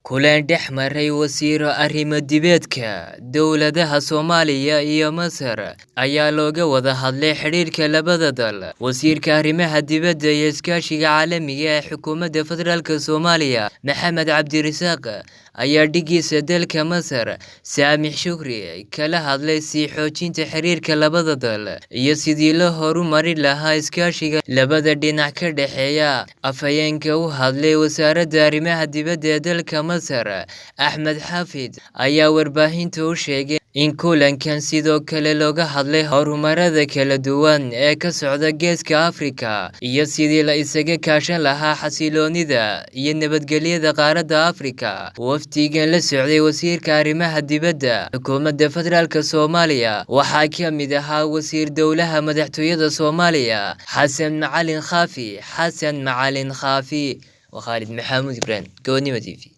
Kulan dhex maray wasiiro arrimo dibadeedka dowladaha Soomaaliya iyo Masar ayaa looga wada hadlay xiriirka labada dal. Wasiirka arrimaha dibadda iyo iskaashiga caalamiga ah ee xukuumadda federaalk Soomaaliya Maxamed Cabdirasaaq ayaa dhiggiisa dalka Masar Saamix Shukri kala hadlay sii xoojinta xiriirka labada dal iyo sidii loo horumarin lahaa iskaashiga labada dhinac ka dhexeeya. Afhayeenka u hadlay wasaaradda arrimaha dibadda ee dalka Masar Axmed Xaafid ayaa warbaahinta u sheegay in kulankan sidoo kale looga hadlay horumarada kala duwan ee ka socda Geeska Afrika iyo sidii la isaga kaashan lahaa xasiloonida iyo nabadgelyada qaaradda Afrika. Wafdigan la socday wasiirka arrimaha dibadda xukuumadda federaalk Soomaaliya waxaa ka mid ahaa wasiir dowlaha madaxtooyada Soomaaliya Xasan Macalin Khaafi. Xasan Macalin Khaafi waa Khaalid Maxamuud Ibrahim, Goonimo TV.